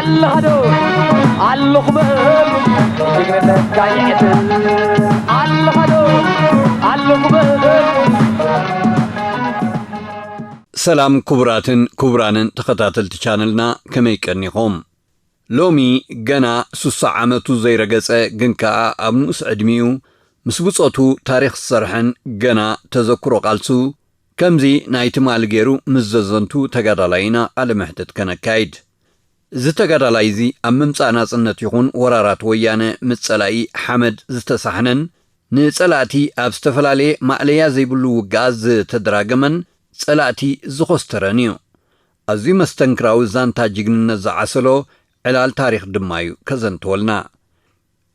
ኣለኻዶ ኣለኹ በል ጅግንነትካ ይዕድል። ኣለኻዶ ኣለኹ በል። ሰላም ክቡራትን ክቡራንን ተኸታተልቲ ቻነልና፣ ከመይ ቀኒኹም? ሎሚ ገና ሱሳ ዓመቱ ዘይረገጸ፣ ግን ከኣ ኣብ ንኡስ ዕድሚኡ ምስ ብጾቱ ታሪኽ ዝሰርሐን ገና ተዘክሮ ቃልሱ ከምዚ ናይ ትማሊ ገይሩ ምስ ዘዘንቱ ተጋዳላይ ኢና ቃለ መሕትት ከነካይድ። እዚ ተጋዳላይ እዚ ኣብ ምምጻእ ናጽነት ይኹን ወራራት ወያነ ምስ ጸላኢ ሓመድ ዝተሳሕነን ንጸላእቲ ኣብ ዝተፈላለየ ማእለያ ዘይብሉ ውግኣት ዝተደራገመን ጸላእቲ ዝኾስተረን እዩ። ኣዝዩ መስተንክራዊ ዛንታ ጅግንነት ዝዓሰሎ ዕላል ታሪኽ ድማ እዩ ከዘንትወልና።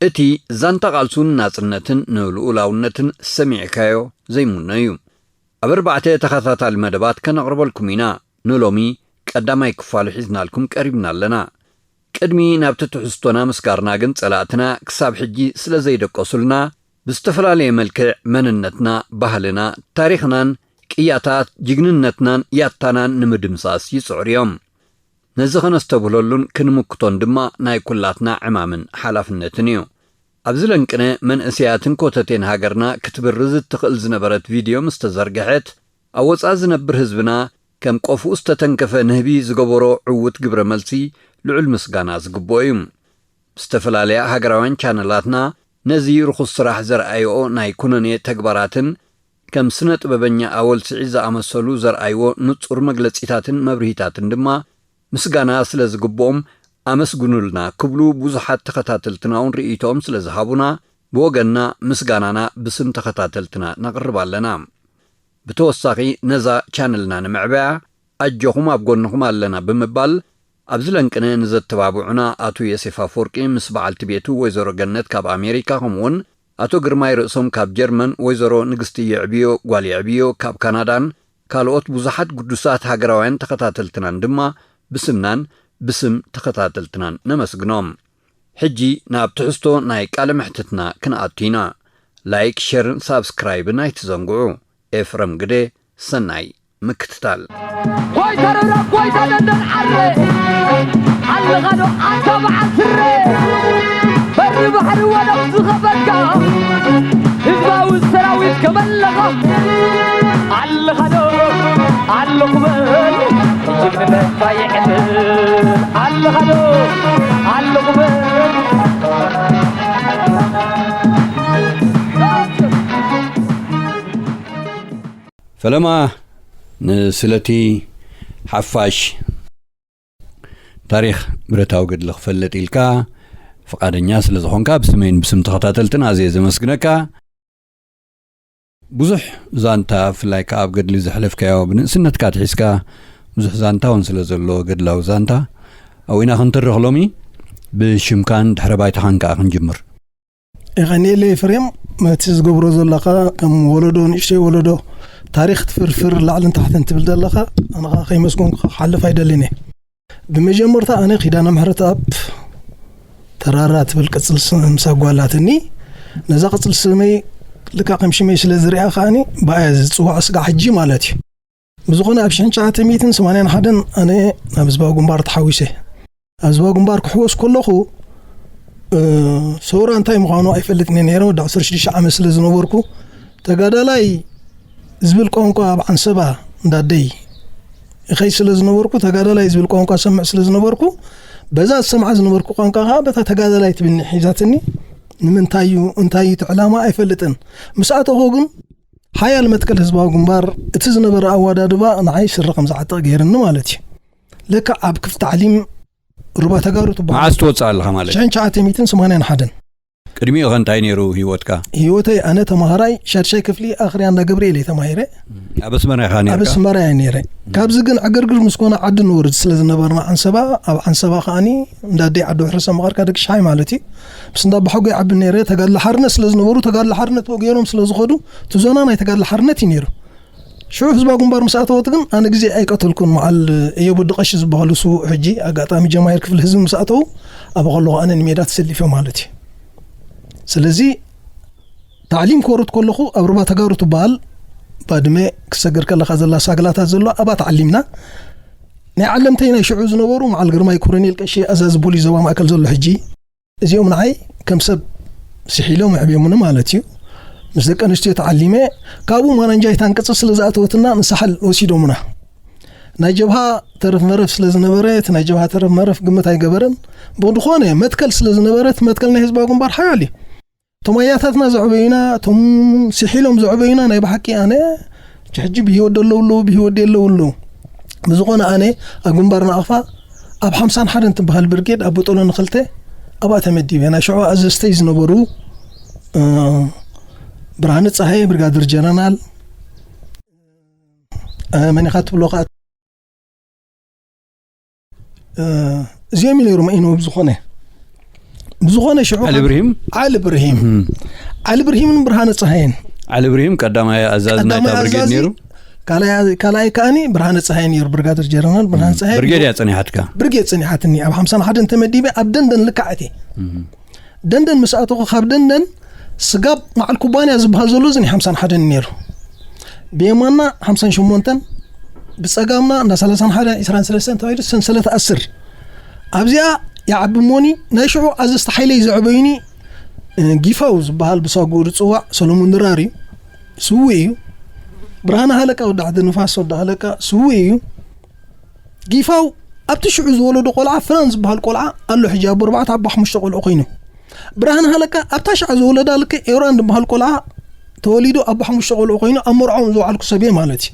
እቲ ዛንታ ቃልሱን ናጽነትን ንልኡላውነትን ሰሚዕካዮ ዘይምኖ እዩ። ኣብ ኣርባዕተ ተኸታታሊ መደባት ከነቕርበልኩም ኢና። ንሎሚ ቀዳማይ ክፋሉ ሒዝናልኩም ቀሪብና ኣለና። ቅድሚ ናብቲ ትሕዝቶና ምስጋርና ግን፣ ጸላእትና ክሳብ ሕጂ ስለ ዘይደቀሱልና፣ ብዝተፈላለየ መልክዕ መንነትና፣ ባህልና፣ ታሪኽናን ቅያታት ጅግንነትናን ያታናን ንምድምሳስ ይጽዕሩ እዮም። ነዚ ከነስተብህለሉን ክንምክቶን ድማ ናይ ኩላትና ዕማምን ሓላፍነትን እዩ። ኣብዚ ለንቅነ መንእሰያትን ኮተቴን ሃገርና ክትብርዝ እትኽእል ዝነበረት ቪድዮ ምስ ተዘርግሐት፣ ኣብ ወጻኢ ዝነብር ህዝብና ከም ቆፍኡ ዝተተንከፈ ንህቢ ዝገበሮ ዕዉት ግብረ መልሲ ልዑል ምስጋና ዝግብኦ እዩ። ብዝተፈላለያ ሃገራውያን ቻነላትና ነዚ ርኹስ ስራሕ ዘርኣይኦ ናይ ኩነኔ ተግባራትን ከም ስነ ጥበበኛ ኣወል ስዒድ ዝኣመሰሉ ዘርኣይዎ ንጹር መግለጺታትን መብርሂታትን ድማ ምስጋና ስለ ዝግብኦም ኣመስግኑልና ክብሉ ብዙሓት ተኸታተልትና እውን ርእይቶኦም ስለ ዝሃቡና ብወገንና ምስጋናና ብስም ተኸታተልትና ነቕርብ ኣለና። ብተወሳኺ ነዛ ቻነልና ንምዕባያ ኣጆኹም ኣብ ጎንኹም ኣለና ብምባል ኣብዚ ለንቅነ ንዘተባብዑና ኣቶ ዮሴፍ ኣፈወርቂ ምስ በዓልቲ ቤቱ ወይዘሮ ገነት ካብ ኣሜሪካ ከምኡውን ኣቶ ግርማይ ርእሶም ካብ ጀርመን፣ ወይዘሮ ንግስቲ የዕብዮ ጓል የዕብዮ ካብ ካናዳን ካልኦት ብዙሓት ግዱሳት ሃገራውያን ተኸታተልትናን ድማ ብስምናን ብስም ተኸታተልትናን ነመስግኖም። ሕጂ ናብ ትሕዝቶ ናይ ቃለ መሕትትና ክንኣቱ ኢና። ላይክ፣ ሸርን ሳብስክራይብን ኣይትዘንግዑ። ኤፍረም ግደ፣ ሰናይ ምክትታል። ጎይታ ረብራብ፣ ጎይታ ደንደን ዓረ፣ ኣለኻ ዶ ኣንታ በዓል ስረ? በሪ ባሕሪ ወደብ ዝኸበድካ፣ ህዝባዊ ሰራዊት ከመለኻ፣ ኣለኻ ዶ፣ ኣለኹ በል፣ ጅግንነትካ ይዕድል፣ ኣለኻ ዶ፣ ኣለኹ በል። ፈለማ ንስለቲ ሓፋሽ ታሪኽ ብረታዊ ገድሊ ክፈልጥ ኢልካ ፍቓደኛ ስለ ዝኾንካ ብስመይን ብስም ተኸታተልትን ኣዝየ ዘመስግነካ። ብዙሕ ዛንታ፣ ብፍላይ ከኣ ኣብ ገድሊ ዘሕለፍካዮ ብንእስነትካ ኣትሒዝካ ብዙሕ ዛንታ እውን ስለ ዘሎ፣ ገድላዊ ዛንታ ኣብኡ ኢና ክንትርኽ ሎሚ። ብሽምካን ድሕረ ባይታኻን ከኣ ክንጅምር። የቐንየለይ ኤፍሬም፣ ነቲ ዝገብሮ ዘለኻ ከም ወለዶ፣ ንእሽተይ ወለዶ ታሪኽ ትፍርፍር ላዕልን ታሕትን ትብል ዘለኻ፣ ኣነ ኸኣ ከይመስገንኩኻ ክሓልፍ ኣይደልን እየ። ብመጀመርታ ኣነ ኪዳነ ምሕረተኣብ ተራራ ትብል ቅጽል ስም ምስ ኣጓላትኒ፣ ነዛ ቅጽል ስመይ ልክዕ ከም ሽመይ ስለ ዝሪኣ ከኣኒ ብኣያ ዝጽዋዕ ስጋዕ ሕጂ ማለት እዩ። ብዝኾነ ኣብ ሽሕን ትሽዓተ ሚእትን ሰማንያን ሓደን ኣነ ናብ ህዝባዊ ግንባር ተሓዊሰ። ኣብ ህዝባዊ ግንባር ክሕወስ ከለኹ፣ እ፣ ሰውራ እንታይ ምዃኑ ኣይፈልጥን እየ ነይረ። ወዲ ዓሰርተ ሽዱሽተ ዓመት ስለ ዝነበርኩ፣ ተጋዳላይ ዝብል ቋንቋ ኣብ ዓንሰባ እንዳደይ ይኸይድ ስለ ዝነበርኩ፣ ተጋዳላይ ዝብል ቋንቋ ሰምዕ ስለ ዝነበርኩ፣ በዛ ዝሰምዓ ዝነበርኩ ቋንቋ ከኣ በታ ተጋዳላይ ትብልኒ ሒዛትኒ። ንምንታይ እዩ፣ እንታይ እዩ እቲ ዕላማ ኣይፈልጥን። ምስ ኣተኹ ግን ሓያል መትከል ህዝባዊ ግንባር፣ እቲ ዝነበረ ኣወዳድባ ንዓይ ስረ ከም ዝዓጥቕ ገይርኒ ማለት እዩ። ለክዕ ኣብ ክፍሊ ታዕሊም ሩባ ተጋሩ ትበሃል። መዓስ ትወጽእ ኣለኻ ማለት? ሽሕን ትሽዓተ ሚእትን ሰማንያን ሓደን። ቅድሚኡ ኸ እንታይ ነይሩ ህይወትካ? ህይወተይ፣ ኣነ ተማሃራይ ሻድሻይ ክፍሊ ኣኽርያ እንዳ ገብርኤል እየ ተማሂረ። ኣብ ኣስመራ ኢኻ ኣብ ነይርካ? ኣስመራ እየ ነይረ። ካብዚ ግን ዕግርግር ምስ ኮነ ዓዲ ንወርድ ስለ ዝነበርና ዓንሰባ፣ ኣብ ዓንሰባ ከኣኒ እንዳ ኣደይ ዓዲ ውሕርሰ መቐርካ ደቂ ሽሓይ ማለት እዩ። ምስ እንዳ ኣባሓጎይ ዓቢ ነይረ። ተጋድሎ ሓርነት ስለ ዝነበሩ፣ ተጋድሎ ሓርነት ገይሮም ስለ ዝኸዱ፣ እቲ ዞና ናይ ተጋድሎ ሓርነት እዩ ነይሩ። ሽዑ ህዝባዊ ግንባር ምስ ኣተወት ግን ኣነ ግዜ ኣይቀተልኩን። መዓል እዮብ ወዲ ቀሺ ዝበሃሉ ስዉእ፣ ሕጂ ኣጋጣሚ ጀማሂር ክፍሊ ህዝቢ ምስ ኣተዉ፣ ኣብኡ ከለኹ ኣነ ንሜዳ ተሰሊፈ ማለት እዩ። ስለዚ ታዕሊም ክወርድ ከለኹ ኣብ ሩባ ተጋሩ ትበሃል ባድመ ክትሰግር ከለኻ ዘላ ሳግላታት ዘሎ ኣብኣ ተዓሊምና። ናይ ዓለምተይ ናይ ሽዑ ዝነበሩ መዓል ግርማይ ኮሎኔል ቀሺ ኣዛዚ ፖሊስ ዞባ ማእከል ዘሎ ሕጂ፣ እዚኦም ንዓይ ከም ሰብ ስሒሎም ኣዕብዮምኒ ማለት እዩ። ምስ ደቂ ኣንስትዮ ተዓሊመ፣ ካብኡ ማናንጃይታን ቅጽ ስለ ዝኣተወትና ንሳሕል ወሲዶምና። ናይ ጀብሃ ተረፍ መረፍ ስለ ዝነበረ፣ እቲ ናይ ጀብሃ ተረፍ መረፍ ግምት ኣይገበረን። ብድኾነ መትከል ስለ ዝነበረ፣ እቲ መትከል ናይ ህዝባዊ ግንባር ሓያል እዩ። እቶም ኣያታትና ዘዕበዩና፣ እቶም ስሒሎም ዘዕበዩና ናይ ብሓቂ ኣነ ሕጂ ብህይወት ደለዉ ኣለዉ፣ ብህይወት ደለዉ ኣለዉ። ብዝኾነ ኣነ ኣብ ግንባር ናቕፋ ኣብ ሓምሳን ሓደን ትበሃል ብርጌድ ኣብ ቦጦሎኒ ክልተ ኣብኣ ተመዲበ። ናይ ሽዑ ኣዘዝተይ ዝነበሩ፣ እ፣ ብርሃነ ጸሃየ ብርጋደር ጀነራል፣ እ፣ መን ኢኻ ትብሎ ከኣ፣ እ፣ እዚኦም እዩ ነይሮም። እኖ ብዝኾነ፣ ብዝኾነ ሽዑ ዓሊ ኢብራሂም? ዓሊ ኢብራሂም። እም። ዓሊ ኢብራሂምን ብርሃነ ጸሃየን። ዓሊ ኢብራሂም ቀዳማይ ኣዛዚ ናይታ ቀዳማይ ብርጌድ ኣዛዚ፣ ነይሩ? ካልኣይ፣ ካልኣይ ከኣኒ ብርሃነ ጸሃየ ነይሩ፣ ብርጋደር ጀነራል ብርሃነ እም። ጸሃየ። ብርጌድ እያ ጸኒሓትካ? ብርጌድ ጸኒሓትኒ። ኣብ ሓምሳን ሓደን ተመዲበ፣ ኣብ ደንደን ልክዓት እየ። እም። ደንደን ምስ ኣተኹ፣ ካብ ደንደን ስጋብ መዓል ኩባንያ ዝበሃል ዘሎ እዚ ናይ ሓምሳን ሓደን ነይሩ። ብየማንና ሓምሳን ሸሞንተን፣ ብጸጋምና እንዳ ሰላሳን ሓደን ዒስራን ሰለስተን ተባሂሉ ሰንሰለት ኣስር። ኣብዚኣ ይዓቢ እሞኒ ናይ ሽዑ ኣዘዝቲ ሓይለይ ዘዕበዩኒ፣ እ፣ ጊፋው ዝበሃል ብሳጉኡ ዝጽዋዕ ሰሎሞን ድራር እዩ። ስዉእ እዩ። ብርሃነ ሃለቃ ወዲ ዓዲ ንፋስ ወዲ ሃለቃ ስዉእ እዩ። ጊፋው ኣብቲ ሽዑ ዝወለዶ ቆልዓ ፍናን ዝበሃል ቆልዓ ኣሎ፣ ሕጂ ኣቦ ኣርባዕተ ኣቦ ሓሙሽተ ቆልዑ ኮይኑ። ብርሃነ ሃለቃ ኣብታ ሽዓ ዝወለዳ ልክዕ ኤውራን ዝበሃል ቆልዓ ተወሊዱ ኣቦ ሓሙሽተ ቆልዑ ኮይኑ ኣብ መርዓኦም ዝወዓልኩ ሰብ እየ ማለት እዩ።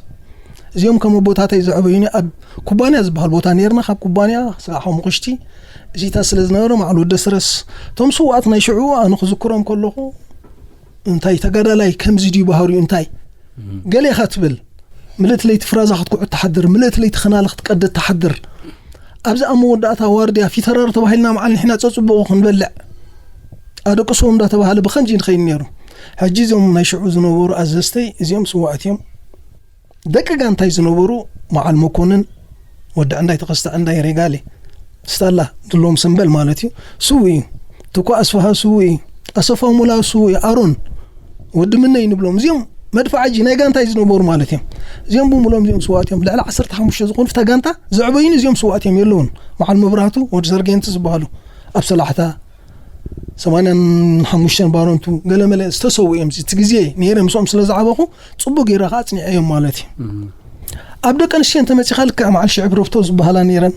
እዚኦም ከም ኣቦታተይ ዘዕበዩኒ ኣብ ኩባንያ ዝበሃል ቦታ ነይርና። ካብ ኩባንያ ስራሕ ሓሙኽሽቲ እዚታት ስለ ዝነበረ መዓል ወደ ስረስ እቶም ስውኣት ናይ ሽዑ ኣነ ክዝክሮም ከለኹ እንታይ ተጋዳላይ ከምዚ ድዩ ባህሪኡ እንታይ? እም። ገሌኻ ትብል፣ ምልእቲ ለይቲ ፍራዛ ክትኩዕት ትሓድር፣ ምልእቲ ለይቲ ኸናሊ ክትቀድድ ትሓድር። ኣብዚ ኣብ መወዳእታ ዋርድያ ፊተራር ተባሂልና መዓል ንሕና ጸጽቡቑ ክንበልዕ ኣደቅስዎም እንዳተባሃለ ብኸምዚ ንኸይድ ነይሩ። ሕጂ እዞም ናይ ሽዑ ዝነበሩ ኣዘዝተይ እዚኦም ስዋኣት እዮም። ደቂ ጋንታይ ዝነበሩ መዓል መኮንን፣ ወዲ ዕንዳይ ተኸስተ ዕንዳይ ሬጋሌ፣ ስታላ ድሎም ሰምበል ማለት እዩ። ስዉእ እዩ። ትኳ ኣስፋሃ ስዉእ እዩ። ኣሰፋ ሙላ ስዉእ እዩ። ኣሮን ወዲ ምነይ ንብሎም። እዚኦም መድፍዓጂ ናይ ጋንታይ ዝነበሩ ማለት እዮም። እዚኦም ብምሎም እዚኦም ስዋኣት እዮም። ልዕሊ ዓሰርተ ሓሙሽተ ዝኾኑ ፍታ ጋንታ ዘዕበዩን እዚኦም ስዋኣት እዮም የለውን። መዓል መብራህቱ፣ ወዲ ሰርጌንቲ ዝበሃሉ ኣብ ሰላሕታ ሰማንያን ሓሙሽተን ባሮንቱ ገለመለ ዝተሰዉ እዮም። እቲ ግዜ ነይረ ምስኦም ስለ ዝዓበኹ ጽቡቅ ጌራ ከኣ ኣጽኒዐዮም ማለት እዩ። እም። ኣብ ደቂ ኣንስትዮ እንተመጺኻ ልክዕ መዓል ሽዕብ ረብቶ ዝበሃላ ነይረን።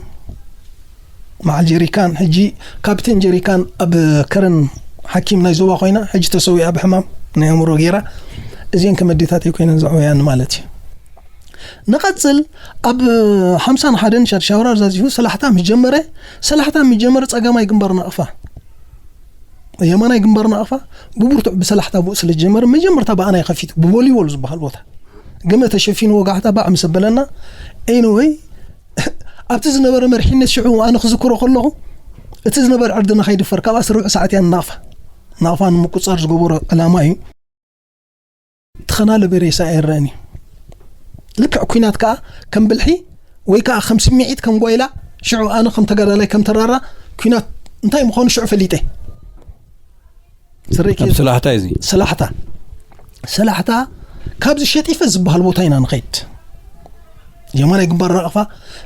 መዓል ጀሪካን፣ ሕጂ ካፕቴን ጀሪካን ኣብ ከረን ሓኪም ናይ ዞባ ኮይና፣ ሕጂ ተሰዊኣ ብሕማም ናይ ኣእምሮ ጌራ። እዚአን ከም ኣዴታተይ ኮይነን ዘዕበያን ማለት እዩ። ንቐጽል፣ ኣብ ሓምሳን ሓደን ሻድሻይ ኣውራር ዛዚፉ ሰላሕታ ምስ ጀመረ፣ ሰላሕታ ምስ ጀመረ ጸጋማይ ግንባር ናቕፋ፣ የማናይ ግንባር ናቕፋ ብብርቱዕ ብሰላሕታ ብኡ ስለ ዝጀመረ፣ መጀመርታ ብኣና እዩ ከፊቱ፣ ብቮሊቦል ዝበሃል ቦታ። ገመ ተሸፊኑ ወጋሕታ ባዕ ምስ ኣበለና፣ ኤኒወይ፣ ኣብቲ ዝነበረ መሪሕነት ሽዑ ኣነ ክዝክሮ ከለኹ፣ እቲ ዝነበረ ዕርድና ከይድፈር፣ ካብ ኣስር ርብዒ ሰዓት እያ ናቕፋ። ናቕፋ ንምቁጽጻር ዝገበሮ ዕላማ እዩ። ተኸናለበ ሬሳ ኣይረኣን እዩ። ልክዕ ኲናት ከኣ ከም ብልሒ ወይ ከኣ ከም ስምዒት፣ ከም ጓይላ፣ ሽዑ ኣነ ከም ተጋዳላይ፣ ከም ተራራ፣ ኲናት እንታይ ምዃኑ ሽዑ ፈሊጠ። ስረይ ኣብ ሰላሕታ እዩ እዚ። ሰላሕታ። ሰላሕታ ካብዚ ሸጢፈ ዝበሃል ቦታ ኢና ንኸይድ። የማናይ ግንባር ናቕፋ፣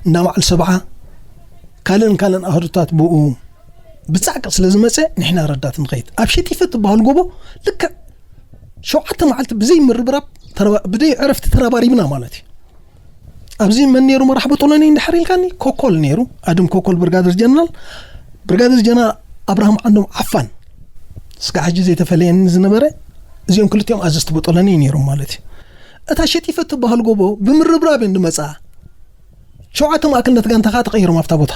እንዳ መዓል ሰብዓ፣ ካልእን ካልእን ኣህዱታት ብኡ ብጻዕቂ ስለ ዝመጸ፣ ንሕና ረዳት ንኸይድ። ኣብ ሸጢፈ ትበሃል ጎቦ፣ ልክዕ ሸውዓተ መዓልቲ ብዘይ ምርብራብ፣ ተረባ-፣ ብዘይ ዕረፍቲ ተረባሪብና ማለት እዩ። ኣብዚ መን ነይሩ መራሕ ቦጦሎኒ እንድሕር ኢልካኒ? ኮኮል ነይሩ፣ ኣድም ኮኮል ብርጋደር ጀነራል፣ ብርጋደር ጀነራል ኣብርሃም ዓንዶም ዓፋን። ስጋዕ ሕጂ ዘይተፈለየኒ ዝነበረ፣ እዚኦም ክልቲኦም ኣዘዝቲ ቦጦሎኒ ነይሮም ማለት እዩ። እታ ሸጢፈ ትበሃል ጎቦ ብምርብራብ እየን ዝመጽኣ። ሸውዓተ ማእከልነት ጋንታ ከኣ ተቐይሮም ኣብታ ቦታ።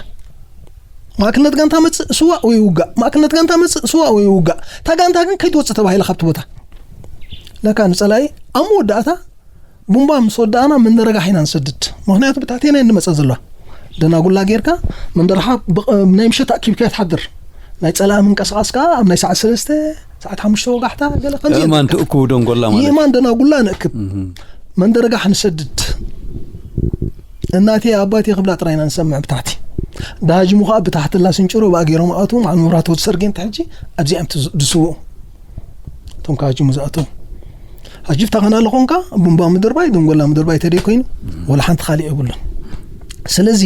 ማእከልነት ጋንታ መጽእ፣ ስዋእ ወይ ውጋእ፣ ማእከልነት ጋንታ መጽእ፣ ስዋእ ወይ ውጋእ። እታ ጋንታ ግን ከይትወጽእ ተባሂላ ካብቲ ቦታ። ለካ ንጸላኢ ኣብ መወዳእታ ቡምባ ምስ ወዳእና መንደረጋሕ ኢና ንሰድድ። ምኽንያቱ ብታሕቴና እየን ዝመጻ ዘለዋ። ደናጉላ ጌርካ መንደረኻ ብቕ-፣ ናይ ምሸት ኣኪብካዮ ትሓድር። ናይ ጸላኢ ምንቀስቓስ ከኣ ኣብ ናይ ሰዓት ሰለስተ፣ ሰዓት ሓሙሽተ ወጋሕታ፣ ገለ ከምዚ የእማን ትእክቡ ደንጎላ ማለት እዩ። የእማን ደናጉላ ንእክብ። እህ። መንደረጋሕ ንሰድድ። እናቴ ኣባቴ ክብላ ጥራይ ኢና ንሰምዕ ብታሕቲ። ዳሃጅሙ ከኣ ብታሕቲ ላስንጭሮ ብኣ ገይሮም ኣእትዉ፣ መዓል መብራህቲ ወዲ ሰርጌን ሕጂ ኣብዚኣ እዮም ትዝ-፣ ዝስውኡ። እቶም ካብ ሃጅሙ ዝኣተዉ። ሃጅፍ ተኸናሊ ኾንካ፣ ቡምባ ምድርባይ፣ ደንጎላ ምድርባይ ተደይ ኮይኑ፣ ወላ ሓንቲ ካልእ የብሉን። ስለዚ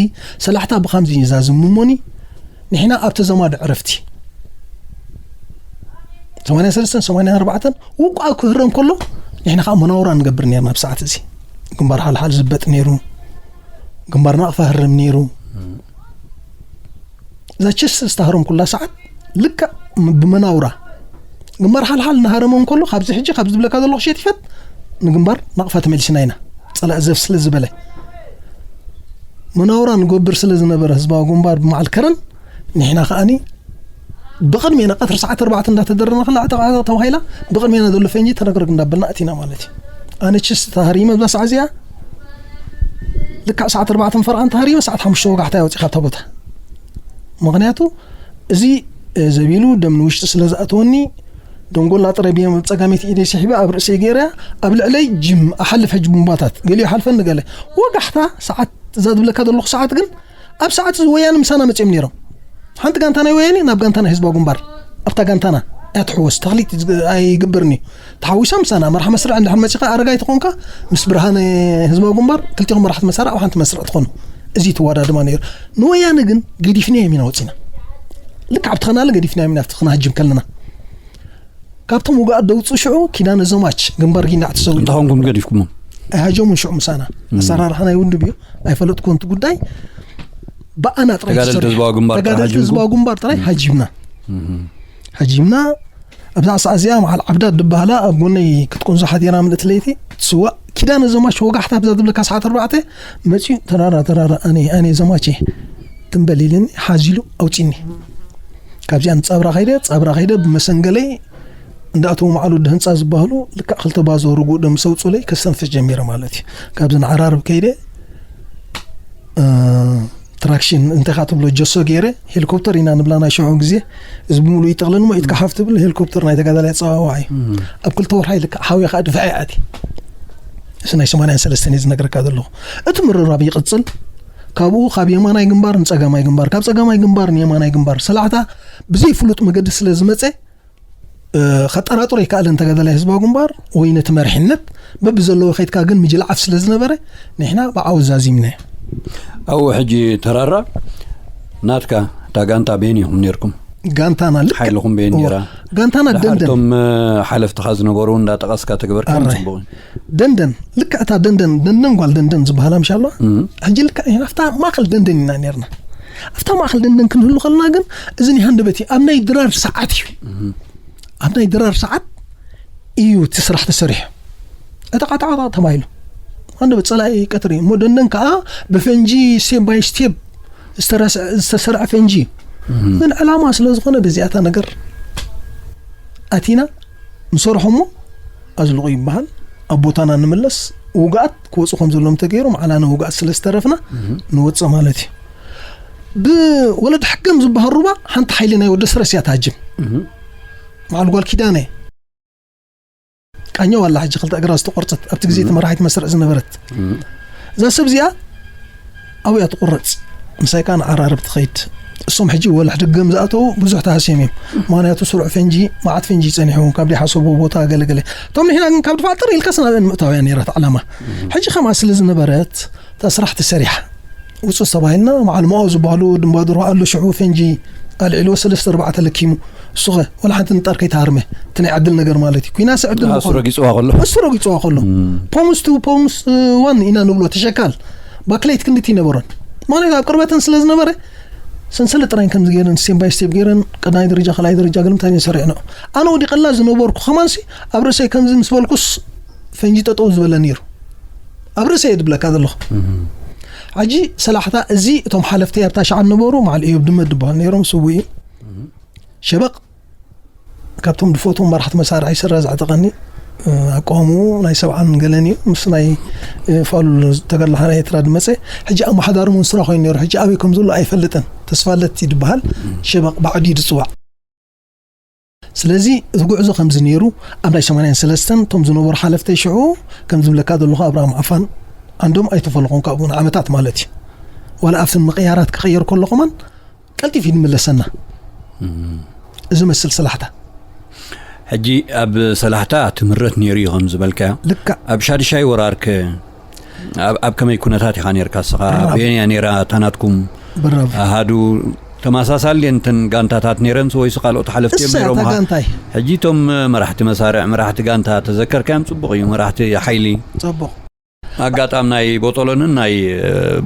ሰላሕታ ብኸምዚ እዛ ዝምሞኒ ንሕና ኣብ ተዘማዶ ዕረፍቲ ሰማንያ ሰለስተን ሰማንያ ኣርባዕተን ውቋ ክህረም ከሎ ንሕና ከዓ መናውራ ንገብር ነርና። ኣብ ሰዓት እዚ ግንባር ሓልሓል ዝበጥ ነይሩ፣ ግንባር ናቕፋ ህረም ነይሩ። እዛ ችስ ዝተሃረም ኩላ ሰዓት ልክዕ ብመናውራ ግንባር ሓልሓል እናሃረመ እንከሎ ካብዚ ሕጂ ካብ ዝብለካ ዘለኹ ሸቲፈት ንግንባር ናቕፋ ተመሊስና ኢና። ፀላእ ዘፍ ስለ ዝበለ መናውራ ንገብር ስለ ዝነበረ ህዝባዊ ግንባር ብመዓል ከረን ንሕና ከኣኒ ብቕድሜና ቀትሪ ሰዓት ኣርባዕተ እንዳተደረና ከላ ዕጠቕ ዕጠቕ ተባሂላ ብቕድሜና ዘሎ ፈንጂ ተረግረግ እንዳበልና ኣቲና ማለት እዩ። ኣነ ችስ ተሃሪመ ብዛ ሰዓት እዚኣ ልክዕ ሰዓት ኣርባዕተ ፈርቓን ተሃሪመ ሰዓት ሓሙሽተ ወጋሕታ እየ ወፂእ ካብታ ቦታ። ምኽንያቱ እዚ ዘቢሉ ደም ንውሽጢ ስለ ዝኣተወኒ ደንጎላ ጥራይ ብየም ኣብ ጸጋመይቲ ኢደይ ስሒበ ኣብ ርእሰይ ገይረያ ኣብ ልዕለይ ጅም ኣሓልፍ ሕጂ ቡምባታት ገሊኡ ሓልፈኒ ገለ ወጋሕታ ሰዓት እዛ ዝብለካ ዘለኹ ሰዓት ግን ኣብ ሰዓት እዚ ወያነ ምሳና መጺኦም ነይሮም። ሓንቲ ጋንታ ናይ ወያነ ናብ ጋንታ ናይ ህዝባዊ ግንባር ኣብታ ጋንታና እያ ትሕወስ። ተኽሊት ኣይግበርን እዩ። ተሓዊሳ ምሳና መርሓ መስርዕ እንድሕር መጺኻ ኣረጋይ ተኾንካ ምስ ብርሃነ ህዝባዊ ግንባር ክልቲኹም መራሕቲ መሳርዕ ኣብ ሓንቲ መስርዕ ትኾኑ። እዚ ትወዳድማ ነይሩ። ንወያነ ግን ገዲፍናዮም ኢና ወጺና። ልክዕ ኣብቲ ኸናለ ገዲፍናዮም ኢና ኣብቲ ክናሃጅም ከለና። ካብቶም ውግኣት ደውፅኡ ሽዑ ኪዳነ ዘማች ግንባር ጊናዕ ተሰዊኡ። እንታይ ኾንኩም ገዲፍኩሞ? ኣይሃጀሙን ሽዑ ምሳና። ኣሰራርሓ ናይ ውድብ እዩ። ኣይፈለጥኩን እቲ ጉዳይ። ብኣና ጥራይ ተጋደልቲ ተሰሪሑ። ህዝባዊ ግንባር ጥራይ ተጋደልቲ ሃጂምኩም? ህዝባዊ ግንባር ጥራይ ሃጂምና። ሃጂምና ኣብዛ ሰዓት እዚኣ መዓል ዓብዳት ዝበሃላ ኣብ ጎነይ ክትቁንዞ ሓዲራ ምልእቲ ለይቲ ትስዋእ ኪዳነ ዘማች ወጋሕታ ኣብዛ ዝብለካ ሰዓት ኣርባዕተ መፂኡ ተራራ ተራራ ኣነ ኣነ ዘማቼ ትንበል ኢልኒ ሓዚሉ ኣውፂኒ። ካብዚኣ ንፃብራ ከይደ ፃብራ ከይደ ብመሰንገለይ እንዳእተው መዓል ወዲ ህንፃ ዝበሃሉ ልክዕ ክልተ ባዞ ርጉእ ደም ሰውፁለይ ከስተንፍስ ጀሚረ ማለት እዩ። ካብዚ ንዓራርብ ከይደ ትራክሽን እንታይ ካ ትብሎ ጀሶ ገይረ ሄሊኮፕተር ኢና ንብላ ናይ ሽዑ ግዜ እዚ ብምሉእ ይጠቕለል ሞ ኢትካ ሓፍ ትብል ሄሊኮፕተር ናይ ተጋዳላይ ኣፀዋዋዓ እዩ። ኣብ ክልተ ወርሓ ይልካ ሓውያ ከዓ ድፋዕ ኣቲ እሱ ናይ ሰማንያን ሰለስተን እዩ ዝነግረካ ዘለኹ። እቲ ምርራብ ይቕፅል። ካብኡ ካብ የማናይ ግንባር ንፀጋማይ ግንባር ካብ ፀጋማይ ግንባር ንየማናይ ግንባር ሰላዕታ ብዘይፍሉጥ መገዲ ስለ ዝመፀ ከጠራጥሮ ይከኣልን ተጋዳላይ ህዝባዊ ግንባር ወይ ነቲ መርሕነት በብዘለዎ ከይድካ ግን ምጅልዓፍ ስለ ዝነበረ ንሕና ብዓወት ዛዚምናዮ። ኣብኡ ሕጂ ተራራ ናትካ እታ ጋንታ በየን ኢኹም ነርኩም? ጋንታና ልክ ሓይልኹም በየን እዎ። ነራ? ጋንታና ደሓር ደንደን እቶም ሓለፍትኻ ዝነበሩ እንዳጠቐስካ ተግበርካ ኣራይ። ጽቡቕ እዩ። ደንደን ልክዕ እታ ደንደን ደንደን ጓል ደንደን ዝበሃላ ምሻ ኣለዋ እም። ሕጂ ልክዕ ኢና ኣብታ ማእኸል ደንደን ኢና ነርና። ኣብታ ማእኸል ደንደን ክንህሉ ከለና ግን እዚ ናይ ሃንደበት እዩ ኣብ ናይ ድራር ሰዓት እዩ። ኣብ ናይ ድራር ሰዓት እዩ እቲ ስራሕ ተሰሪሑ። ዕጠቕ ዕጠቕ ዕጠቕ ተባሂሉ ሃንደበት ጸላኢ ቀትሪ እሞ ደንደን ከዓ ብፈንጂ ስቴፕ ባይ ስቴፕ ዝተሰርዐ ፈንጂ እዩ። ግን ዕላማ ስለ ዝኾነ በዚኣታ ነገር ኣቲና ንሰርሖ እሞ ኣዝልቑ ይበሃል። ኣብ ቦታና ንምለስ ውግኣት ክወፁ ከም ዘለዎም ተገይሮም ዓላነ ውግኣት ስለ ዝተረፍና ንወፅእ ማለት እዩ። ብወለድ ሕገም ዝበሃል ሩባ ሓንቲ ሓይሊ ናይ ወደ ስረስ እያ ትሃጅም። በዓል ጓል ኪዳነ ቃኘው ኣላ ሕጂ ክልተ እግራ ዝተቆርፀት ኣብቲ ግዜ እቲ መራሒት መስርዕ ዝነበረት እዛ ሰብ እዚኣ ኣብያ ትቁረፅ ምሳይ ከዓ ንዓራርብ ትኸይድ። እሶም ሕጂ ወላ ሕደገም ዝኣተዉ ብዙሕ ተሃስዮም እዮም። ምክንያቱ ስሩዕ ፈንጂ መዓት ፈንጂ ይፀኒሑ ካብ ደይሓሰቦ ቦታ ገለገለ እቶም ንሕና ግን ካብ ድፋዕ ጥር ኢልካስ ናብአን ምእታውያ ነይራት ዓላማ። ሕጂ ከምኣ ስለ ዝነበረት እታ ስራሕ ተሰሪሓ ውፁ ዝተባሂልና መዓል መኦ ዝበሃሉ ድንባድሮ ኣሎ ሽዑ ፈንጂ ኣልዒልዎ ሰለስተ ኣርባዕተ ለኪሙ እሱኸ ወላ ሓንቲ ንጣር ከይተሃርመ እቲ ናይ ዕድል ነገር ማለት እዩ ኩናሰ ዕድል እሱ ምዃኑ ረጊፅዋ ከሎ እሱ ረጊፅዋ ከሎ ፖምስ ቱ ፖምስ ዋን ኢና ንብሎ ተሸካል ባክሌት ክንድቲ ይነበሮን ማለት ኣብ ቅርበተን ስለ ዝነበረ ሰንሰለት ጥራይን ከምዚ ገይረን ስቴፕ ባይ ስቴፕ ገይረን ቀዳማይ ደረጃ ካልኣይ ደረጃ ግልምታ እየን ሰሪዕንኦ ኣነ ወዲቐላ ዝነበርኩ ከማንሲ ኣብ ርእሰይ ከምዚ ምስ በልኩስ ፈንጂ ጠጠው ዝበለ ነይሩ ኣብ ርእሰይ እየ ድብለካ ዘለኹ ሕጂ ሰላሕታ እዚ እቶም ሓለፍቲ ኣብታ ሸዓን ነበሩ መዓል እዮም ድመት ድበሃል ነይሮም ስው እዩ ሸበቕ ካብቶም ድፈትዎም መራሕቲ መሳርሒ ስረ ዘዕጠቐኒ ኣቃውምኡ ናይ ሰብዓን ገለን እዩ ምስ ናይ ፋሉል ተጋድሎ ሓራ ኤርትራ ድመፀ ሕጂ ኣመሓዳሪ መንስራ ኮይኑ ነይሩ ሕጂ ኣበይ ከም ዘሎ ኣይፈልጥን ተስፋለት ድበሃል ሸበቕ ባዕዲ ድፅዋዕ ስለዚ እቲ ጉዕዞ ከምዚ ነይሩ ኣብ ናይ ሰማንያን ሰለስተን እቶም ዝነበሩ ሓለፍተይ ሽዑ ከም ዝብለካ ዘለኹ ኣብርሃም ዓፋን ዓንዶም ኣይተፈለኹን ካብኡ ንዓመታት ማለት እዩ ዋላ ኣብተን ምቕያራት ክቐየር ከሎ ከማን ቀልጢፍ እዩ ዝምለሰና እዚ መስል ሰላሕታ ሕጂ ኣብ ሰላሕታ ትምህረት ነይሩ እዩ ከም ዝበልካዮ ልክዕ ኣብ ሻድሻይ ወራርከ ኣብ ኣብ ከመይ ኩነታት ኢኻ ነርካ እስኻ? ብራብ። ኣበየን እያ ነይራ እታ ናትኩም ብራብ ኣሃዱ? ተመሳሳሊ እንትን ጋንታታት ነይረን ወይስ ካልኦት ሓለፍቲ እዮም እሳ ነይሮም? እታ ኣሃ። ጋንታይ ሕጂ እቶም መራሕቲ መሳርዕ፣ መራሕቲ ጋንታ ተዘከርካዮም? ጽቡቕ እዩ። መራሕቲ ሓይሊ ጽቡቕ ኣጋጣሚ ናይ ቦጦሎንን ናይ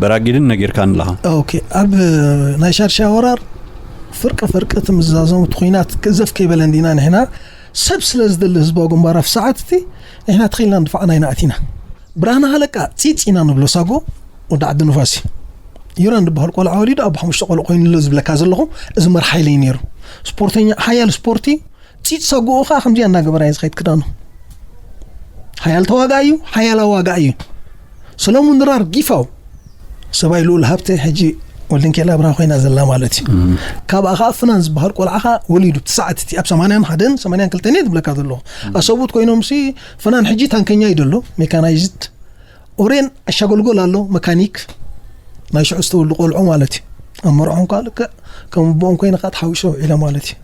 በራጊድን ነጊርካን ኣለኻ። ኦኬ። ኣብ ናይ ሻድሻ ወራር ፍርቂ ፍርቂ እቲ ምዝዛዞም እቲ ኩናት ክእዘፍ ከይበለ እንዲና ንሕና ሰብ ስለ ዝደሊ ህዝባዊ ግንባር ኣብ ሰዓት እቲ ንሕና ተኺልና ንድፋዕና ኢና ኣቲና። ብርሃነ ሃለቃ ፂፅ ኢና ንብሎ ሳጎ ወዲ ዓዲ ንፋስ እዩ። ዩራን ዝበሃል ቆልዓ ወሊዱ ኣብ ሓሙሽተ ቆልዑ ኮይኑ ኣሎ ዝብለካ ዘለኹ እዚ መርሓ ኢለ እዩ ነይሩ። ስፖርተኛ ሓያል ስፖርቲ ፂፅ ሳጎኡ ከዓ ከምዚኣ እናገበራ እዩ ዝኸይድ ክዳኑ። ሓያል ተዋጋ እዩ፣ ሓያል ኣዋጋ እዩ። ሰሎሙን ድራር ጊፋው ሰባይ ልኡል ሃብተ ሕጂ ወልድንኬላ ብርሃ ኮይና ዘላ ማለት እዩ። ካብኣ ከዓ ፍናን ዝበሃል ቆልዓ ከዓ ወሊዱ ብቲ ሰዓት እቲ ኣብ ሰማንያን ሓደን ሰማንያን ክልተን እየ ዝብለካ ዘለኹ። ኣሰቡት ኮይኖም ሲ ፍናን ሕጂ ታንከኛ እዩ ዘሎ ሜካናይዝድ ኦሬን ኣሻጎልጎል ኣሎ መካኒክ ናይ ሽዑ ዝተወልዱ ቆልዑ ማለት እዩ። ኣብ መርዖም ከዓ ልክዕ ከም ኣቦኦም ኮይነ ከዓ ተሓዊሶ ውዒለ ማለት እዩ።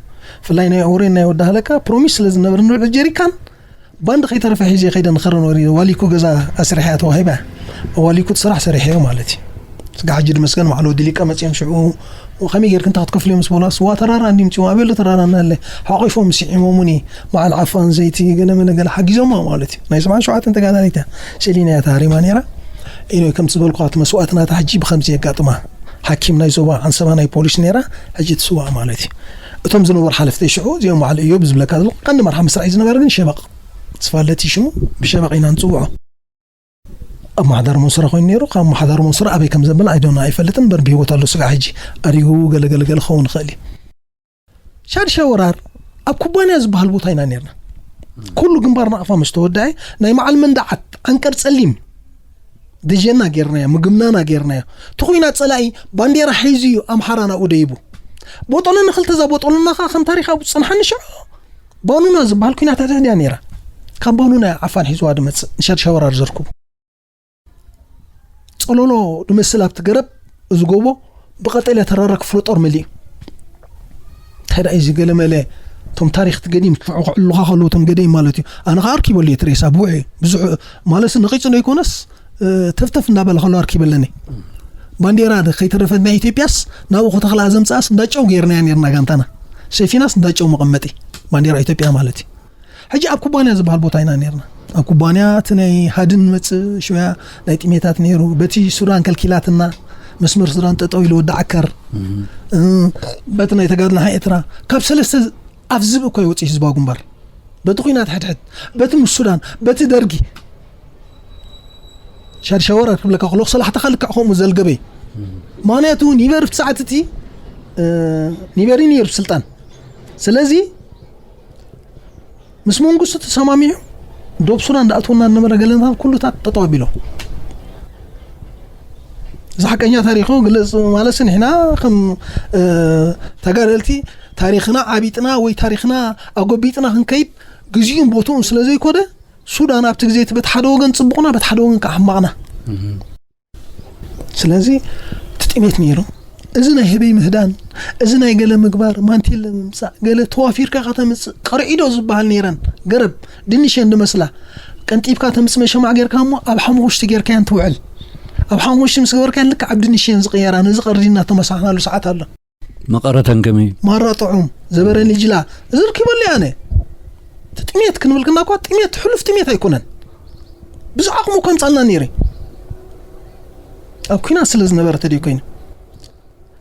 ብፍላይ ናይ ኦሬን ናይ ወዲ ሃለቃ ፕሮሚስ ስለ ዝነበረ ንብዕል ጀሪካን ባንድ ከይተረፈ ሒዘ ከይደ ንኸረ ነሪ ዋሊኩ ገዛ ኣስሪሐያ ተዋሂባ ዋሊኩ እቲ ስራሕ ሰሪሐዮ ማለት እዩ። ስጋ ሕጂ ድመስገን ማዕሎ ድሊቀ መፅኦም ሽዑ ከመይ ጌርክ እንታይ ክትከፍልዮ ምስ በላ ስዋ ተራራ እንዲ ምፅዋ ኣቤሎ ተራራ እናለ ሓቂፎም ስዒሞሙኒ በዓል ዓፋን ዘይቲ ገለ መለ ገለ ሓጊዞማ ማለት እዩ። ናይ ሰብዓን ሸውዓተን ተጋዳሊት እያ። ስእሊ ናይ ታሪማ ነይራ ኢኖ ከም ዝበልኩ እቲ መስዋእቲ ናታ ሕጂ ብከምዚ የጋጥማ ሓኪም ናይ ዞባ ዓንሰባ ናይ ፖሊስ ነይራ ሕጂ ትስዋእ ማለት እዩ። እቶም ዝነበሩ ሓለፍቲ ሽዑ እዚኦም በዓል እዮብ ዝብለካ ዘሎ ቀንዲ መርሓ ምስራይ ዝነበረ ግን ሸበቕ ስፋለቲ ሽሙ ብሸበቕ ኢና ንፅውዖ። ኣብ ማሕዳር ሞስረ ኮይኑ ነይሩ ካብ ማሕዳር ሞስረ ኣበይ ከም ዘበለ ኣይዶና ኣይፈልጥን በር ብሂወት ኣሎ ስጋ ሕጂ ኣሪጉ ገለገለገለ ክኸውን ይኽእል እዩ። ሻድሻ ወራር ኣብ ኩባንያ ዝበሃል ቦታ ኢና ነርና። ኩሉ ግንባር ናቕፋ ምስ ተወደዐ ናይ መዓል መንደዓት ዓንቀር ጸሊም ደጀና ጌርናዮ ምግብናና ጌርናዮ። እቲ ኩናት ጸላኢ ባንዴራ ሒዙ እዩ ኣምሓራ ናብኡ ደይቡ። ቦጦሎኒ ክልተ እዛ ቦጦሎና ከዓ ከም ታሪክ ኣብኡ ዝጸንሓኒ ሽዑ ባኑና ዝበሃል ኩናት ሕድሕድ እያ ነይራ። ካብ ባኑና እያ ዓፋን ሒዝዋ ድመጽእ ንሻድሻ ወራር ዘርክቡ። ጸሎሎ ድመስል ኣብቲ ገረብ እዚ ጎቦ ብቐጠልያ ተራራ ክፍለ ጦር መሊኡ። እንታይ ደኣ እዚ ገለመለ እቶም ታሪክ ትገዲም ክዕሉኻ ከለዉ እቶም ገደይ ማለት እዩ። ኣነ ከዓ ኣርኪበሉ እየ ትሬሳ ብውዕ ብዙሕ ማለት ነቂፁ ዘይኮነስ ተፍተፍ እንዳበለ ከሎ ኣርኪበለኒ። ባንዴራ ከይተረፈት ናይ ኢትዮጵያስ ናብኡ ከተኽላ ዘምፅኣስ እንዳጨው ገይርናያ ነርና ጋንታና ሰፊናስ እንዳጨው መቐመጢ ባንዴራ ኢትዮጵያ ማለት እዩ። ሕጂ ኣብ ኩባንያ ዝበሃል ቦታ ኢና ነርና። ኣብ ኩባንያ እቲ ናይ ሃድን መጽእ ሽያ ናይ ጥሜታት ነይሩ። በቲ ሱዳን ከልኪላትና መስመር ሱዳን ጠጠው ኢሉ ወዲ ዓከር እ፣ በቲ ናይ ተጋድሎ ሓይ ኤርትራ ካብ ሰለስተ ኣብ ዝብእ እኮ ይወፅእ ህዝባዊ ግንባር በቲ ኩናት ሕድሕድ በቲ ምስ ሱዳን በቲ ደርጊ ሻድሻ ወራር ክብለካ ከለኹ ሰላሕታ ካልክዕ ከምኡ ዘልገበይ ምክንያቱ ኒበር ብቲ ሰዓት እቲ እ፣ ኒበሪ ነይሩ ስልጣን ስለዚ ምስ መንግስቱ ተሰማሚዑ ዶብ ሱዳን እንዳኣትወና ዝነበረ ገለታት ኩሉታት ጠጠው ኣቢሎም እዚ ሓቀኛ ታሪኹ ግለፅ ማለት ንሕና ከም እ፣ ተጋደልቲ ታሪኽና ዓቢጥና ወይ ታሪኽና ኣጎቢጥና ክንከይድግዚኡን ቦትኡን ስለ ዘይኮነ ሱዳን ኣብቲ ግዜ እቲ በቲ ሓደ ወገን ፅቡቕና በቲ ሓደ ወገን ከዓ ሕማቕና ስለዚ እቲ ጥሜት ነይሩ እዚ ናይ ህበይ ምህዳን እዚ ናይ ገለ ምግባር ማንቴለ ምምፃእ ገለ ተዋፊርካ ከተምፅእ ቀርዒዶ ዝበሃል ነይረን ገረብ ድንሸን ድመስላ ቀንጢብካ ተምፅ መሸማዕ ጌርካ እሞ ኣብ ሓሙኽሽቲ ጌርካያን ትውዕል ኣብ ሓሙኽሽቲ ምስ ገበርካያን ልክዕ ኣብ ድንሸን ዝቕየራ ነዚ ቀርዲ እናተመሳሕናሉ ሰዓት ኣሎ መቐረተን ከመይ እዩ? ማራ ጥዑም ዘበረ ንጅላ እዚ ርኪበሉ እየ ኣነ እቲ ጥሜት ክንብል ክና እኳ ጥሜት ሕሉፍ ጥሜት ኣይኮነን ብዙሕ ዓቕሙ እኳ ምፃልና ነይሩ ኣብ ኩናት ስለ ዝነበረ ተደይ ኮይኑ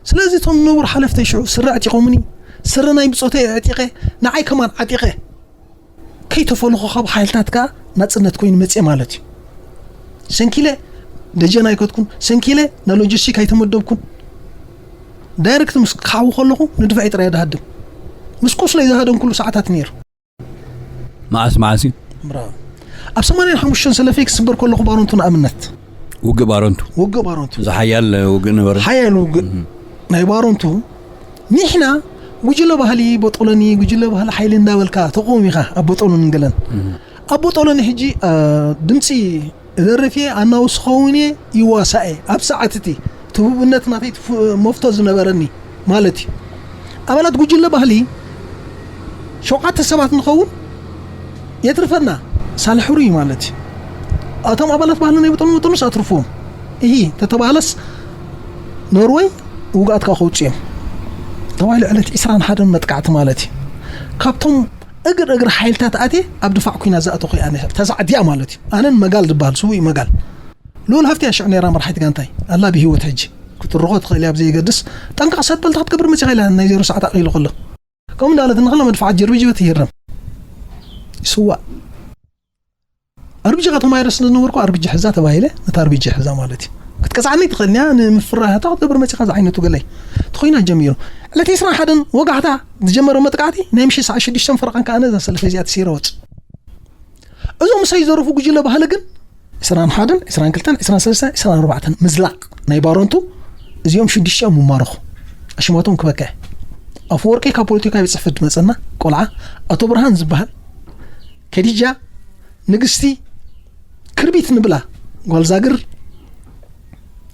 ስለዚ እቶም ዝነበሩ ሓለፍተይ ሽዑ ስረ ዕጢቖምኒ ስረ ናይ ብፆተይ ዕጢቐ ንዓይ ከማን ዓጢቐ ከይተፈለኹ ካብ ሓይልታት ከዓ ናፅነት ኮይኑ መፅእ ማለት እዩ ሰንኪለ ደጀን ኣይከትኩን ሰንኪለ ና ሎጂስቲክ ኣይተመደብኩን ዳይረክት ምስ ክሓዊ ከለኹ ንድፋዒ ጥራይ ድሃድም ምስ ቁስለይ ዝሃደምኩሉ ሰዓታት ነይሩ መዓስ መዓስ እዩ? ብራቮ ኣብ ሰማንያን ሓሙሽተን ሰለፈይ ክስበር ከለኹ ባሮንቱ ንኣብነት ውግእ ባረንቱ ውግእ ባሮንቱ ዝሓያል ውግእ ነበረ። ሓያል ውግእ ናይ ባሮንቱ ንሕና ጉጅለ ባህሊ ቦጦሎኒ ጉጅለ ባህሊ ሓይሊ እንዳበልካ ተቆም ኢኻ ኣብ ቦጦሎኒ ገለን ኣብ ቦጦሎኒ ሕጂ ድምፂ እደርፍ እየ ኣናውስ ኸውን እየ ይዋሳእ እየ ኣብ ሰዓት እቲ ትህቡብነት ናተይ መፍቶ ዝነበረኒ ማለት እዩ ኣባላት ጉጅለ ባህሊ ሸውዓተ ሰባት ንኸውን የትርፈና ሳልሕሩ እዩ ማለት እዩ እቶም ኣባላት ባህሊ ናይ ብጠኑ መጠኑስ ኣትርፍዎም። እሂ ተተባሃለስ ኖርወይ ውግኣት ካብ ከውፅኡ እዮም ተባሂሉ። ዕለት ዕስራን ሓደን መጥቃዕቲ ማለት እዩ። ካብቶም እግር እግር ሓይልታት ኣትየ ኣብ ድፋዕ ኩናት ዝኣተኹ እየ ኣነ። ተዛዕዲያ ማለት እዩ። ኣነን መጋል ዝበሃል ስውእ መጋል፣ ልኡል ሃፍቲ እያ ሽዑ ነይራ መርሓይት ጋንታይ ኣላ ብህይወት። ሕጂ ክትርኾ ትኽእል እያ ብዘየገድስ፣ ጠንቀቕ ሰጥ በልታ ክትገብር መፂኻ ኢላ ናይ ዜሮ ሰዓት ኣቕሊሉ ከሎ ከምኡ እንዳለት ንኽላ መድፍዓት ጀርብጅ በቲ ይህረም ይስዋእ። ኣርቢጂ ከተማይረ ስለ ዝነበርኩ ኣርቢጂ ሕዛ ተባሂለ። ነታ ኣርቢጂ ሕዛ ማለት እዩ ክትቀፅዓኒ ትኽእልንያ ንምፍራህታ ክትገብር መፂኻ ዝዓይነቱ ገለይ ተኾይና ጀሚሩ። ዕለት ዕስራን ሓደን ወጋሕታ ዝጀመረ መጥቃዕቲ ናይ ምሽት ሰዓት ሽዱሽተን ፈረቓን ከኣ ነዛ ሰለፈ እዚኣ ተሲረ ወፅ። እዞም ምሳይ ዝዘረፉ ጉጅለ ባህሊ ግን ዕስራን ሓደን፣ ዕስራን ክልተን፣ ዕስራን ሰለስተን፣ ዕስራን ኣርባዕተን ምዝላቕ ናይ ባሮንቱ፣ እዚኦም ሽዱሽተ እዮም ይማረኹ። ኣሽማቶም ክበከ። ኣፈወርቂ ካብ ፖለቲካ ቤት ጽሕፈት ዝመጸና ቆልዓ፣ ኣቶ ብርሃን ዝበሃል፣ ከዲጃ፣ ንግስቲ፣ ክርቢት ንብላ ጓል ዛግር፣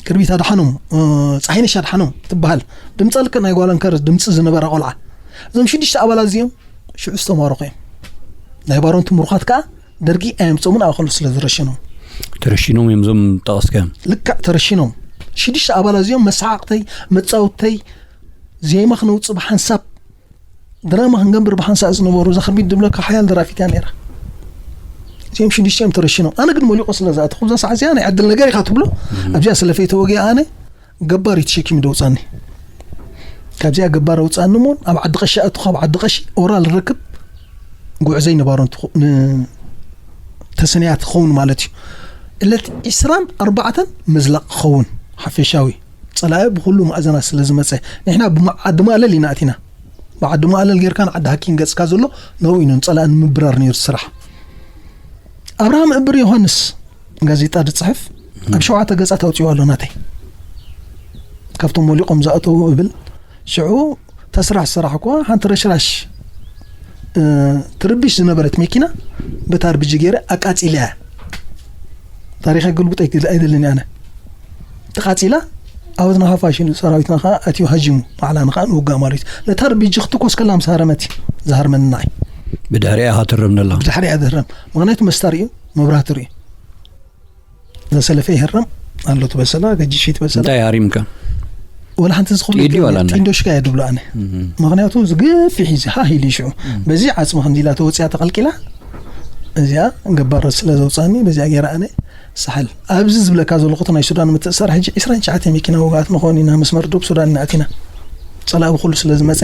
ክርቢት ኣድሓኖም፣ እ፣ ጸሓይነሽ ኣድሓኖም ትበሃል፣ ድምጸ ልክዕ ናይ ጓል ኣንከር ድምጺ ዝነበራ ቆልዓ። እዞም ሽዱሽተ ኣባላት እዚኦም ሽዑ ዝተማረኹ እዮም። ናይ ባሮንቱ ምሩኻት ከኣ ደርጊ ኣየምጾምን ኣብ ከሉ ስለ ዝረሽኖም። ተረሺኖም እዮም እዞም ጠቐስካዮም። ልክዕ ተረሺኖም። ሽዱሽተ ኣባላት እዚኦም መሰዓቕተይ፣ መጻወትተይ፣ ዜማ ክነውጽእ ብሓንሳብ፣ ድራማ ክንገብር ብሓንሳብ ዝነበሩ፣ እዛ ክርቢት ድብለካ ሓያል ደራፊት እያ ነይራ። እዚኦም ሽዱሽተ እዮም ተረሺኖም። ኣነ ግን ሞሊቆ ስለ ዝኣተኹ፣ እዛ ሰዓት እዚኣ ናይ ዕድል ነገር ኢኻ ትብሎ። ኣብዚኣ ሰለፈይ ተወጊኣ ኣነ ገባር እዩ ተሸኪሙ ደውጻኒ። ካብዚኣ ገባር ኣውጻኒ እሞ ኣብ ዓዲ ቀሺ ኣቱ፣ ካብ ዓዲ ቀሺ ኦራል ረክብ ጉዕዘይ ንባሮን ትኹ-፣ ን-፣ ተሰንያ ትኸውን ማለት እዩ። ዕለት ዕስራን ኣርባዕተን ምዝላቕ ክኸውን ሓፈሻዊ ጸላኢ ብኹሉ ማእዘናት ስለ ዝመጸ፣ ንሕና ብማ-፣ ዓዲ ማእለል ኢና ኣቲና። ብዓዲ ማእለል ጌርካ ንዓዲ ሃኪን ገጽካ ዘሎ ነብኡ እዩ ንጸላኢ ንምብራር ነይሩ ስራሕ። ኣብርሃም እብር ዮሃንስ ጋዜጣ ዝጽሕፍ ኣብ ሸውዓተ ገጻት ኣውጺኡ ኣሎ ናተይ። ካብቶም ሞሊቖም ዝኣተዉ እብል ሽዑ ተስራሕ ዝሰራሕ እኳ ሓንቲ ረሽራሽ፣ እ፣ ትርብሽ ዝነበረት መኪና በታ ኣርቢጂ ገይረ ኣቃጺለ እያ። ታሪኸ ግልቡጥ ኣይክል-፣ ኣይደልን እየ ኣነ። ተቃጺላ ኣብ ወዝና ሓፋሽ ሰራዊትና ከኣ ኣትዩ ሃጂሙ፣ ባዕላና ከኣ ንውጋእ ማለት እዩ። ነታ ኣርቢጂ ክትኮስ ከላ ምስ ሃረመት እዩ ዝሃርመኒ ንዓይ። ብድሕሪኣ ኢኻ ትህረም ዘላ። ብድሕሪኣ ዝህረም። ምኽንያቱ መስታ ርእዩ፣ መብራህቲ ርእዩ። ዘሰለፈ ይህረም ኣሎ ትበሰላ፣ ገጂሽ ትበሰላ። እንታይ ሃሪምካ? ወላ ሓንቲ ዝኽብሉ ጥይት ድዩ ዋላ እንታይ? ጢንዶሽካ እየ ድብሎ ኣነ። እም። ምኽንያቱ ዝገፊሕ እዩ፣ ሃህ ኢሉ እዩ ሽዑ። እም። በዚ ዓጽሚ ክንዲ ኢላ ተወፂኣ ተቐልቂላ፣ እዚኣ ገባር ስለ ዘውፃኒ፣ በዚኣ ገይራ ኣነ ሳሕል። ኣብዚ ዝብለካ ዘለኹ እቲ ናይ ሱዳን ምትእሳር ሕጂ ዕስራን ትሽዓተን መኪና ውግኣት ንኾን ኢና፣ መስመር ዶብ ሱዳን ኢና ኣቲና። ጸላኢ ብኹሉ ስለ ዝመጸ፣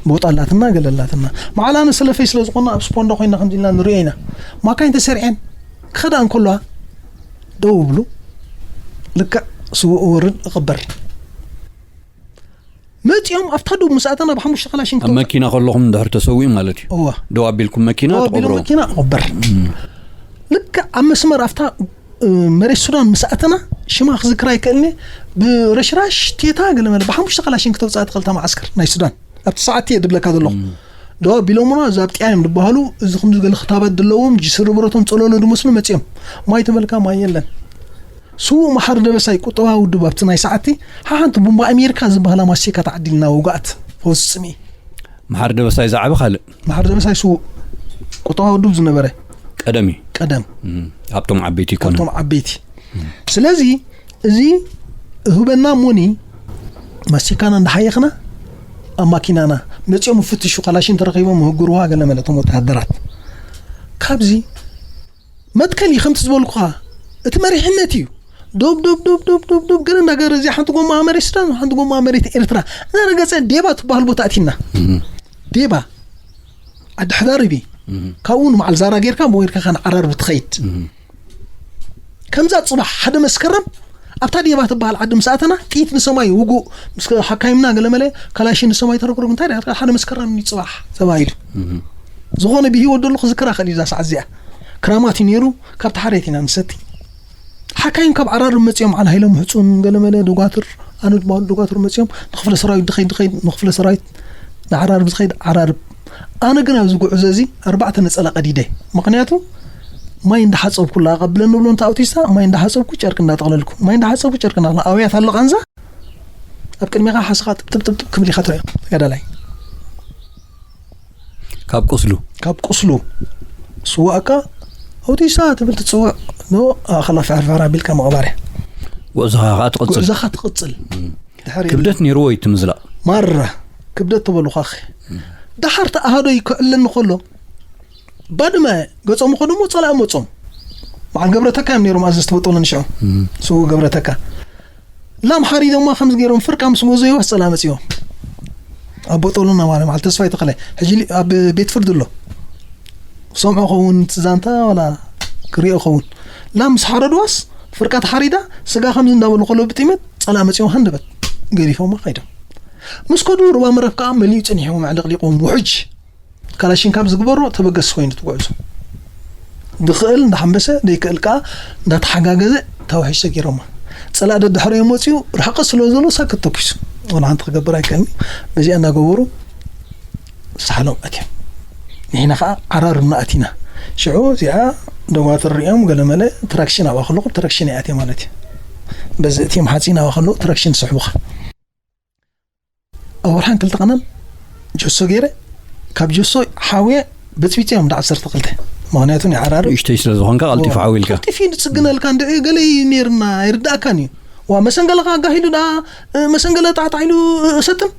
ቦጣ ኣላትና፣ ገለ ኣላትና። መዓላ ኣነ ሰለፈይ ስለ ዝኾና፣ ኣብ ስፖንዳ ኮይና ከምዚ ኢልና ንርእዮ ኢና። ማካይን ተሰሪዐን ክኸዳ እንከለዋ፣ ደው ብሉ፣ ልክዕ ስዉእ እወርድ እቕበር። መጺኦም ኣብታ ዶብ ምስ ኣተና ብሓሙሽተ ካላሽን ኣብ መኪና ከለኹም ድሕር ተሰዊኡ ማለት እዩ። እወ። ደው ኣቢልኩም መኪና ደው ኣቢሎም ትቐብርዎ። መኪና እቕበር። እም። ልክዕ ኣብ መስመር ኣብታ፣ እ፣ መሬት ሱዳን ምስ ኣተና፣ ሽማ ክዝክራ ኣይክእልኒ፣ ብረሽራሽ ቴታ ገለ መለ ብሓሙሽተ ካላሽን ክተውፅኣ ትኽእል እታ መዓስከር ናይ ሱዳን። ኣብቲ ሰዓት እየ ዝብለካ ዘለኹ። እም። ደው ኣቢሎምና፣ እዛ ኣብ ጥያ እዮም ዝበሃሉ፣ እዚ ከምዚ ገለ ክታባት ዘለዎም፣ ጅስሪ ብረቶም ጸለሎ ዝመስሉ መጺኦም። ማይ ተበልካ ማይ የለን። ስዉእ መሓሪ ደበሳይ ቁጠባዊ ውድብ ኣብቲ ናይ ሰዓቲ ሓሓንቲ ቡምባ ኣሜሪካ ዝበሃላ ማስቲካ ተዓዲልና ውግኣት ፈጽሚ። መሓሪ ደበሳይ ዝዓቢ ካልእ። መሓሪ ደበሳይ ስዉእ ቁጠባዊ ውድብ ዝነበረ። ቀደም እዩ። ቀደም። እም፣ ኣብቶም ዓበይቲ ይኮነ። ካብቶም ዓበይቲ። ስለዚ እዚ እህበና ሞኒ ማስቲካና እንዳሓየኽና ኣብ ማኪናና መጺኦም ይፍትሹ፣ ካላሽን ተረኺቦም ይህግሩዋ ገለ መለ እቶም ወተሃደራት። ካብዚ መትከል እዩ ከምቲ ዝበልኩኻ፣ እቲ መሪሕነት እዩ። ዶብ፣ ዶብ፣ ዶብ፣ ዶብ፣ ዶብ፣ ዶብ፣ ገለ እንዳገበረ እዚኣ ሓንቲ ጎማ መሬት ሱዳን፣ ሓንቲ ጎማ መሬት ኤርትራ። እናረገጸ ዴባ ትበሃል ቦታ ኣቲና። እም። ዴባ። ዓዲ ሕዳርቢ። እም። ካብኡ ንመዓል ዛራ ጌርካ፣ ብወይርካ ከኣ ንዓራርቢ ትኸይድ። እም። ከምዛ ጽባሕ ሓደ መስከረም ኣብታ ዴባ ትበሃል ዓዲ ምስ ኣተና፣ ጥይት ንሰማይ ውጉእ፣ ምስ ሓካይምና ገለ መለ፣ ካላሽን ንሰማይ ተረግረጉ፣ እንታይ ደኣ ሓደ መስከረም እዩ ጽባሕ ተባሂሉ። እም። ዝኾነ ብህይወት ዘሎ ክዝክራ ክእል እዩ እዛ ሰዓት እዚኣ። ክራማት እዩ ነይሩ፣ ካብቲ ሓሬት ኢና ንሰቲ። ሓካይም ካብ ዓራርብ መጺኦም፣ ዓል ሃይሎም፣ ሕጹን፣ ገለ መለ፣ ዶጋትር፣ ኣነ ድማ ዶጋትር መጺኦም፣ ንክፍለ ሰራዊት ድኸይድ፣ ድኸይድ፣ ንክፍለ ሰራዊት፣ ንዓራርብ ዝኸይድ ዓራርብ። ኣነ ግን ኣብዚ ጉዕዞ እዚ ኣርባዕተ ነጸላ ቀዲደ። ምኽንያቱ፣ ማይ እንዳሓጸብኩላ፣ ቀብለን ንብሎ እንተ ኣውቲስታ፣ ማይ እንዳሓጸብኩ ጨርቂ እንዳጠቕለልኩ፣ ማይ እንዳሓጸብኩ ጨርቂ እንዳጠቕለልኩ፣ ኣውያት ኣሎ ቃንዛ፣ ኣብ ቅድሚኻ ሓስኻ ጥብ፣ ጥብ፣ ጥብ፣ ጥብ ክብል ኢኻ ትሪኦ፣ ተጋዳላይ። ካብ ቁስሉ። ካብ ቁስሉ። ስዋእካ ኣውቲሳ ትብል ትፅውዕ። ኖ ኣኸላ ፍሕርፍሕር ኣቢልካ ምቕባር እያ። ጉዕዞኻ ከዓ ትቕፅል። ጉዕዞኻ ትቕፅል። ድሕሪ ክብደት ነይርዎ እዩ እቲ ምዝላቕ። ማራ ክብደት ተበሉኻ ኸ። ደሓር ተኣሃዶ ይክዕለኒ ከሎ ባድመ ገጾም ኸዱ እሞ ጸላእ መጾም። በዓል ገብረተካ እዮም ነይሮም ኣዘዝቲ በጦሎኒ ሽዑ። ስውእ ገብረተካ። ላም ሓሪዶማ ከምዚ ገይሮም ፍርቃ ምስ ጎዘይዋ ጸላእ መጺኦም። ኣብ በጦሎና ማለት በዓል ተስፋይ ተኽለ። ሕጂ ሊ- ኣብ ቤት ፍርዲ ኣሎ። ሰምዖ ኸውን እቲ ዛንታ ዋላ ክሪኦ ኸውን። ላም ምስ ሓረድዋስ ፍርቃ ተሓሪዳ ስጋ ከምዚ እንዳበሉ ከሎ ብጥሜት ጸላእ መጺኦም ሃንደበት ገዲፎማ ከይዶም። ምስ ከዱ ሩባ መረብ ከዓ መሊኡ ጸኒሕዎም ኣዕለቕሊቖም ውሕጅ። ካላሽንካብ ዝግበሮ ተበገስ ኮይኑ ትጉዕዞ። ድኽእል እንዳሓንበሰ ደይክእል ከዓ እንዳተሓጋገዘ ታውሒሽ ሰጊሮማ። ጸላእ ደድሕሪኦም መፂኡ ርሕቀት ስለ ዘሎ ሳክት ተኩሱ። ዋላ ሓንቲ ክገብር ኣይክእልን። በዚኣ እንዳገበሩ ሳሕሎም ኣትዮም። ንሕና ከዓ ዓራርብና ኣቲና። ሽዑ እዚኣ ደጓትር ሪኦም ገለመለ ትራክሽን ኣብኣ ከለኹ ትራክሽን ይኣትየ ማለት እዩ። በዚ እቲ ሓፂን ኣብኣ ከለኹ ትራክሽን ስሕቡኻ። ኣብ ወርሓን ክልተ ቀናን ጀሶ ገይረ ካብ ጀሶ ሓውየ በፅቢፅዮም ዳ ዓሰርተ ክልተ። ምክንያቱ ናይ ዓራርብ ንእሽተይ ስለ ዝኾንካ ቀልጢፉ ሓዊልካ። ቀልጢፊ ንፅግነልካ እንድዒ ገለ እዩ ነይርና ኣይርዳእካን እዩ። ዋ መሰንገለ ከዓ ኣጋሂዱ ዳ መሰንገለ ጣዕጣዕ ኢሉ እሰጥም።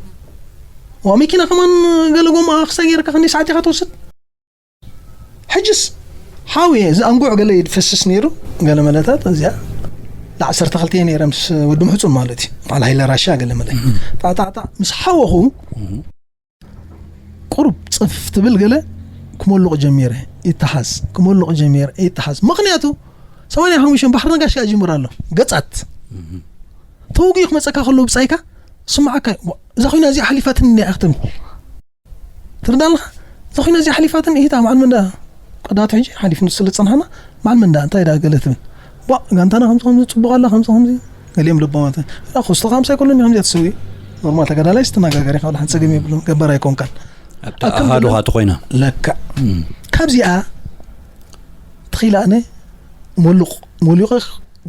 ዋ መኪና ከማን ገለ ጎማ ክሳይ ገይርካ ክንደይ ሰዓት ኢኻ ትወስድ? ሕጅስ ሓውየ እዚ ኣንጉዕ ገለ ይፈስስ ነይሩ። ገለ መለታት እዚኣ ዳ ዓሰርተ ክልተ ነይረ ምስ ወዲ ምሕፁን ማለት እዩ። በዓል ሃይለ ራሻ ገለ መለ ጣዕጣዕጣዕ ምስ ሓወኹ ቁሩብ ፅፍ ትብል ገለ ክመሉቕ ጀሚረ ይተሓዝ ክመሉቕ ጀሚረ ይተሓዝ። ምክንያቱ ሰማንያ ሓሙሽተ ባሕሪ ነጋሽ ከኣ ጅምር ኣሎ ገጻት ተወጊኡ ክመፀካ ከሎ ብፃይካ ስማዓካ እዩ። እዛ ኮይና እዚኣ ሓሊፋትኒ እያ ክትብል ትርዳ ኣለኻ። እዛ ኮይና እዚኣ ሓሊፋትኒ እሂታ መዓል መንዳ ቀዳቱ ሕጂ ሓሊፍኒ ስለ ዝፀንሓና መዓል መንዳ እንታይ ዳ ገለ ትብል ቧ ጋንታና ከምዚ ከምዚ ፅቡቕ ኣላ ከምዚ ከምዚ ገሊኦም ለቦማት ዳ ኮስቶ ከምሳይ ከሎኒ ከምዚ ትስዊ ኖርማል ተጋዳላይ ስትነጋገር ኢኻ ሓንቲ ፀገም የብሉን ገባር ኣይኮንካን ኣብታ ኣሃዱኻ ተኾይና ለካ ካብዚኣ ትኺላ ኣነ ሞሉቕ ሞሊቑ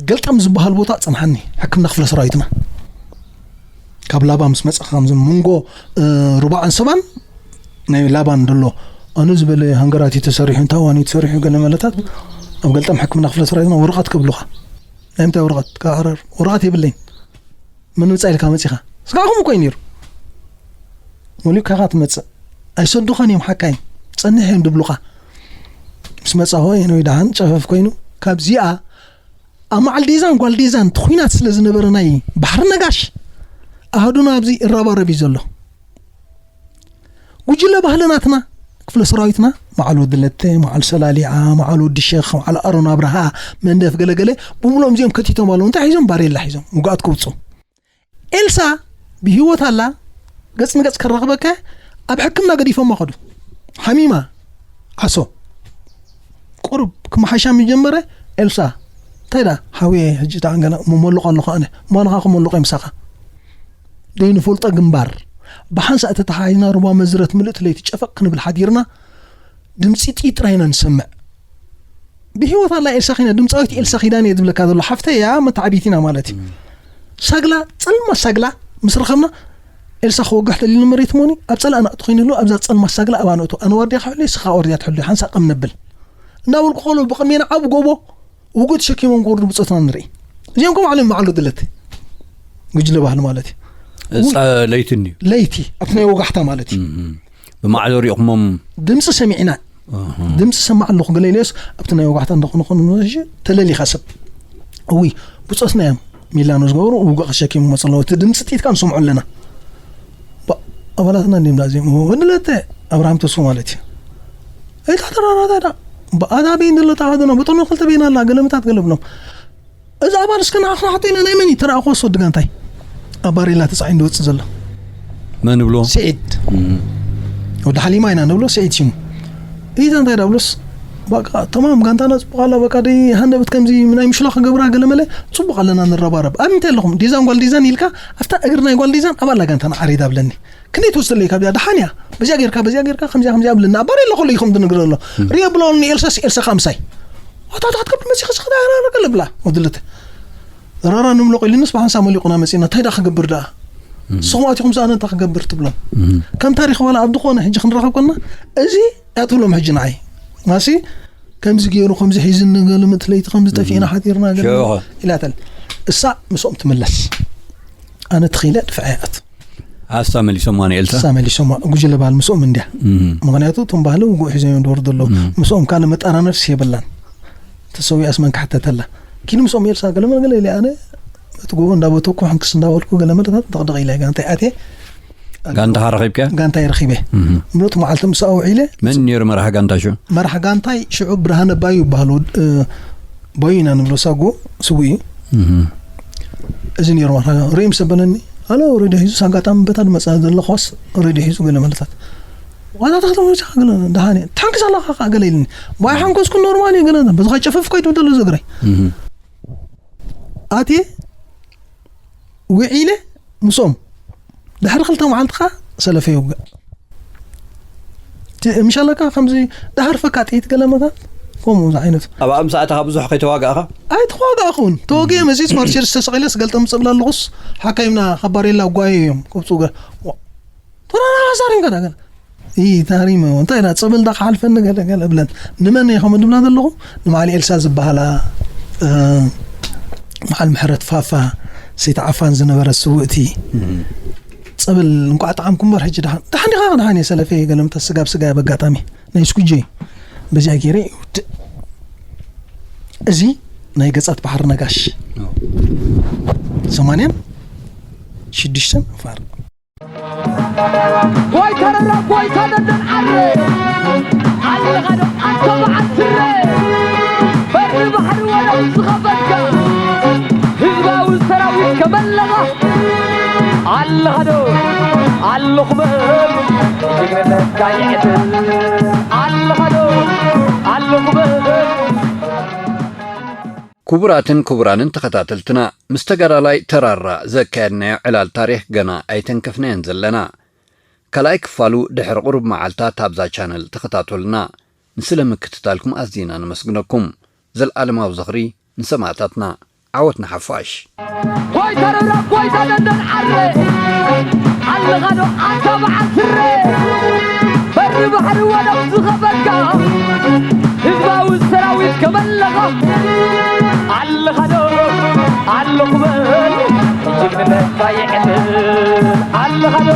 ገልጠም ዝበሃል ቦታ ጸንሓኒ ሕክምና ክፍለ ሰራዊትና ካብ ላባ ምስ መጻ ከምዚ መንጎ ሩባዕን ሰባን ናይ ላባን ደሎ ኣነ ዝበለ ሃንገራት ተሰሪሑ እንታዋኒ ተሰሪሑ ገለ መለታት ኣብ ገልጠም ሕክምና ክፍለ ሰራዊትና ወረቐት ከብሉኻ ናይ ምንታይ ወረቐት ካብ ዓረር ወረቐት የብለይን መን ምጻ ኢልካ መጺኻ ስጋኹም እኮ እዩ ነይሩ ሞሊካኻ ትመጽእ ኣይሰዱኻን እዮም ሓካይ ጸንሕ እዮም ድብሉኻ ምስ መጻኹ ወይ ደሓን ጨፈፍ ኮይኑ ካብዚኣ ኣብ መዓል ዴዛን ጓል ዴዛን እቲ ኹናት ስለ ዝነበረ ናይ ባሕሪ ነጋሽ ኣህዱና ኣብዚ እራባረብ እዩ ዘሎ ጉጅለ ባህሊ ናትና ክፍለ ሰራዊትና መዓል ወዲ ለተ መዓል ሰላሊዓ መዓል ወዲ ሸኽ መዓል ኣሮን ኣብርሃ መንደፍ ገለገለ ብምሎም እዚኦም ከቲቶም ኣለዉ እንታይ ሒዞም ባሬላ ሒዞም ውግኣት ከውፅኡ ኤልሳ ብህይወት ኣላ ገጽ ንገጽ ከራኽበካ ኣብ ሕክምና ገዲፎማ ከዱ ሓሚማ ዓሶ ቁሩብ ክመሓሻ ምጀመረ ኤልሳ እንታይ ዳ ሓውየ ሕጂ ተዓንገና መመልቕ ኣለኹ ኣነ ማንኻ ክመልቕ ምሳኻ ደይንፈልጦ ግንባር ብሓንሳእ ተተሓሒዝና ሩባ መዝረት ምልእቲ ለይቲ ጨፈቕ ክንብል ሓዲርና ድምፂ ጥይት ጥራይ ኢና ንሰምዕ ብህይወት ኣላ ኤልሳ ኺና ድምፃዊት ኤልሳ ኺዳን እየ ዝብለካ ዘሎ ሓፍተ እያ መተዓቢት ኢና ማለት እዩ ሳግላ ፀልማ ሳግላ ምስ ረኸብና ኤልሳ ክወግሕ ተሊሉ መሬት ሞኒ ኣብ ፀላእ ናቕቲ ኮይኑሉ ኣብዛ ፀልማ ሳግላ ኣባ ንእቱ ኣነ ዋርድያ ክሕሉ ስኻ ዋርድያ ትሕሉ ሓንሳ ቀም ነብል እናበልኩ ከሎ ብቕድሜና ዓብ ጎቦ ውጉእ ተሸኪሞም ክወርዱ ብፆትና ንርኢ እዚኦም ከም ዓለም በዓሉ ድለት ጉጅለ ባህል ማለት እዩ ለይቲ እንድዩ ለይቲ ኣብቲ ናይ ወጋሕታ ማለት እዩ ብማዕዶ ሪእኹሞም ድምፂ ሰሚዕና ድምፂ ሰማዕ ኣለኹ ገለ ኢለዮስ ኣብቲ ናይ ወጋሕታ እንደኾነ ኮኑ ተለሊኻ ሰብ እዊ ብፆትና እዮም ሚላኖ ዝገበሩ ውግእ ክሸኪሙ መፅለዎ እቲ ድምፂ ጥይትካ ንሰምዖ ኣለና ኣባላትና እንዲም ዳዚኦም ወድለተ ኣብርሃም ተስፉ ማለት እዩ እታ ተራራታ ዳ ብኣዳ በይን ዘሎ ተዋህዶና ብጥኑ ክልተ በይን ኣላ ገለምታት ገለብሎም እዚ ኣባል እስከ ንዓኽ ንሓቶ ኢና ናይ መን እዩ ተረኣ ክወስድ ጋንታይ ኣብ ባሬላ ተፃዒኑ ዝወፅእ ዘሎ መን ብሎ ስዒድ ወዲ ሓሊማ ኢና ንብሎ ስዒድ ሽሙ እዩ እንታይ ዳብሎስ በቃ ተማም ጋንታና ፅቡቅ ኣላ በቃ ደይ ሃንደበት ከምዚ ናይ ምሽላ ክገብራ ገለ መለ ፅቡቅ ኣለና ንረባረብ ኣብ ምንታይ ኣለኹም ዲዛን ጓል ዲዛን ኢልካ ኣብታ እግሪ ናይ ጓል ዲዛን ኣብ ኣላ ጋንታና ዓሪዳ ብለኒ ክንደይ ትወስደለይ ካብዚኣ ደሓን እያ በዚኣ ጌርካ በዚኣ ጌርካ ከምዚኣ ከምዚኣ ብለኒ ኣብ ባሬላ ከሎ እዩ ከም ድንግር ዘሎ ሪኦ ብለኒ ኤልሳስ ኤልሳ ካምሳይ ዋታታት ከብል መሲኸ ስኸዳ ረረገለ ብላ ወድለተ ራራ ንምለቆ ኢሉንስ ብሓንሳ መሊቑና መፂና እንታይ ዳ ክገብር ደኣ ንስኹም ኣቲኹም ዝኣነ እንታይ ክገብር ትብሎም ከም ታሪኽ ዋላ ኣብ ዝኾነ ሕጂ ክንራኸብ ኮና እዚ እያ ትብሎም ሕጂ ንዓይ ማሲ ከምዚ ገይሩ፣ ከምዚ ሒዙ፣ ንገለ ምእንቲ ለይቲ ከምዚ ጠፊእና ሓቲርና ገለ ሽዑ ኢላተን። እሳ ምስኦም ትምለስ። ኣነ ተኺለ ድፍዐ ይኣት። ኣሳ መሊሶም ዋንኤልሳ? እሳ መሊሶም ዋ-፣ ጉጅለ ባህል ምስኦም እንድያ። ምኽንያቱ እቶም ባህሊ ውጉእ ሒዞም እዮም ዝወርዱ ኣለዉ። ምስኦም ካልእ መጣራ ነፍሲ የብላን። ተሰዊኣስ መን ክሓተተላ? ኪዱ ምስኦም ኤልሳ ገለ መለ ገለ ኢለ ኣነ እቲ ጎቦ እንዳበተኩ ሕንክስ እንዳበልኩ ገለ መለታት ደቕደቕ ኢለ ጋንታይ ኣትየ። ጋንታኻ ረኺብካ? ጋንታይ ረኺበ። ምሉእ መዓልቲ ምስኣ ውዒለ። መን ነይሩ መራሕ ጋንታ ሽዑ? መራሕ ጋንታይ ሽዑ ብርሃነ ባዩ ይበሃል። ወድ-፣ እ፣ ባዩ ኢና ንብሎ ሳጎ ስውእ እዩ። እዚ ነይሩ መራሕ ሪም ሰበለኒ። ኣሎ ሬድዮ ሒዙ ኣጋጣሚ በታ ድመጻ ዘሎ ኳስ ሬድዮ ሒዙ ገለ መለታት። ዋላ ተኽለ ወልደ ገለ ደሃነ። ታንክስ ኣለኻ ገለ ኢልኒ። ባይ ሓንኮስኩ ኖርማል እዩ ገለ። በዚ ኸጨፈፍ ኮይዱ ደሎ ዝግረይ። ኣትየ ውዒለ ምስኦም ድሕሪ ክልተ መዓልቲ ኸዓ ሰለፈ ይውጋእ። እቲ ምሻለካ ከምዚ ድሕሪ ፈካ ጥይት ገለ መታት ከምኡ ዝዓይነቱ። ኣብ ኣምሳእቲ ካብ ብዙሕ ከይተዋጋእኻ? ኣይተዋጋእኹን። ተወጊኤ መጺስ ማርሴድስ ተሰቒለስ ገልጠም ጽብላ ኣለኹስ ሓካይምና ካብ ባሬላ ጓየ እዮም ከብጽኡ ገ-፣ ዋ-፣ ተራራ ዛሪም ገለ ገለ። ኢ ታሪመ እንታይ ዳ ጽብል ዳ ክሓልፈኒ ገለ ገለ ብለን። ንመን እየ ከምኡ ድብላ ዘለኹ? ንመዓል ኤልሳ ዝበሃላ፣ እ፣ መዓል ምሕረት ፋፋ፣ ሰይቲ ዓፋን ዝነበረ ስውእቲ። ጽብል እንቋዕ ጣዕምኩም እምበር ሕጂ ደሓን፣ ደሓን ዲኻ? ደሓን እየ ሰለፈ ገለ ምተ ስጋብ ስጋ በጋጣሚ ናይ ስኩጀ በዚኣ ገይረ ይውድእ። እዚ ናይ ገጻት ባሕሪ ነጋሽ። ሰማንያን ሽዱሽተን ፋር። ጎይታ ረራ፣ ጎይታ ደንደን ዓረ፣ ኣለኻ ዶ ኣንታ በዓል ስረ? በሪ ባሕሪ ወደብ ዝኸፈትካ፣ ህዝባዊ ሰራዊት ከመለኻ፣ ኣለኻ ዶ ኣለኹ በል፣ ጅግንነትካ ይዕድል፣ ኣለኻ ዶ ኣለኹ በል። ክቡራትን ክቡራንን ተኸታተልትና፣ ምስ ተጋዳላይ ተራራ ዘካየድናዮ ዕላል ታሪኽ ገና ኣይተንከፍናዮን ዘለና። ካልኣይ ክፋሉ ድሕሪ ቁሩብ መዓልታት ኣብዛ ቻነል ተኸታተሉና። ንስለ ምክትታልኩም ኣዝና ነመስግነኩም። ዘልኣለማዊ ዝኽሪ ንሰማእታትና። ዓወት ንሓፋሽ። ጎይታ ረብራብ፣ ጎይታ ደንደን ዓረ፣ ኣለኻ ዶ ኣንታ በዓል ስረ? በሪ ባሕሪ ወደብ ዝኸፈትካ፣ ህዝባዊ ሰራዊት ከመለኻ፣ ኣለኻ ዶ ኣለኹ በል፣ ጅግንነትካ ይዕልል፣ ኣለኻ ዶ